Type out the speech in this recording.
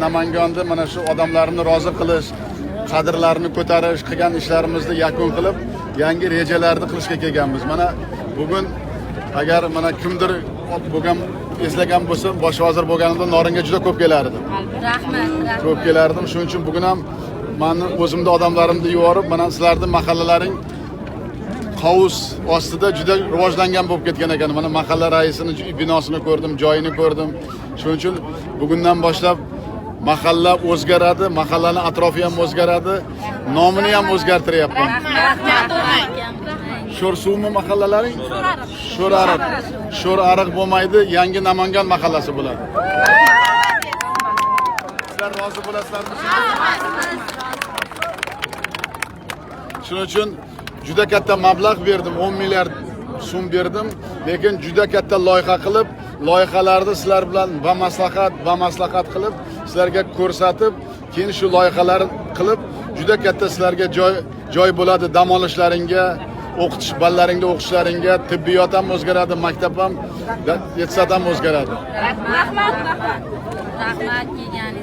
Namanganda mana shu odamlarni rozi qilish, qadrlarini ko'tarish, qilgan ishlarimizni yakun qilib, yangi rejalarni qilishga kelganmiz. Mana bugun agar mana kimdir bo'lgan eslagan bo'lsa, bosh vazir bo'lganimda Noringa juda ko'p kelardim. Rahmat, rahmat. Ko'p kelardim. Shuning uchun bugun ham mani o'zimni odamlarimni yuborib, mana sizlarni mahallalaring qovus ostida juda rivojlangan bo'lib ketgan ekan. Mana mahalla raisini binosini ko'rdim, joyini ko'rdim. Shuning uchun bugundan boshlab mahalla o'zgaradi, mahallani atrofi ham o'zgaradi, nomini ham o'zgartiryapman. Rahmat. Sho'r suvmi mahallalaring? Sho'rariq. Sho'rariq bo'lmaydi, yangi Namangan mahallasi bo'ladi. Sizlar rozi bo'lasizlarmi? Shuning uchun juda katta mablag' berdim, 10 milliard so'm berdim, lekin juda katta loyiha qilib, loyihalarni sizlar bilan bamaslahat qilib, sizlarga ko'rsatib, keyin shu loyihalar qilib, juda katta sizlarga joy bo'ladi dam olishlaringga, o'qitish ballaringda o'qishlaringga, tibbiyot ham o'zgaradi, maktab ham, detsat ham o'zgaradi. Rahmat. Rahmat kelganingiz.